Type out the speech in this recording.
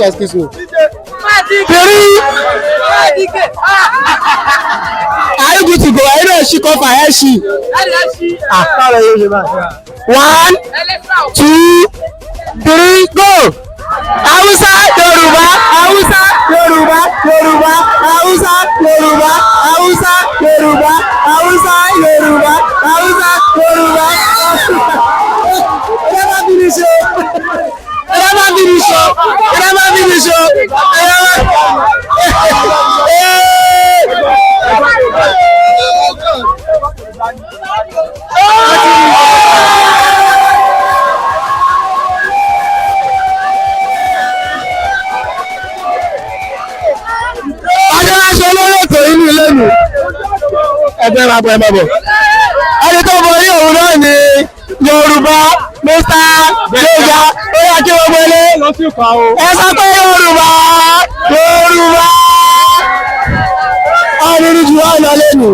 Excuse me. Three. Are you good to go? Ẹ̀yin náà ṣí kọ́fà ẹ̀ ṣí. One, two, three, go. Hausa, Yorùbá, Hausa, Yorùbá, Yorùbá, Hausa, Yorùbá, Hausa, Yorùbá, Hausa, Yorùbá, Hausa, Yorùbá. Ẹ má finish o. Ẹ má finish o. Ẹ má finish o. Ẹ má. Adéwáṣe olórí ètò inú ilé mi. Ẹgbẹ́ máa bọ̀, ẹ máa bọ̀. Ẹni tó borí òun náà ni Yorùbá, Mr. Gbéga. Ó yá, kí gbogbo ilé. Ẹ sọ pé Yorùbá, Yorùbá. Ọ̀rìn jù wá lọ lẹ́nu.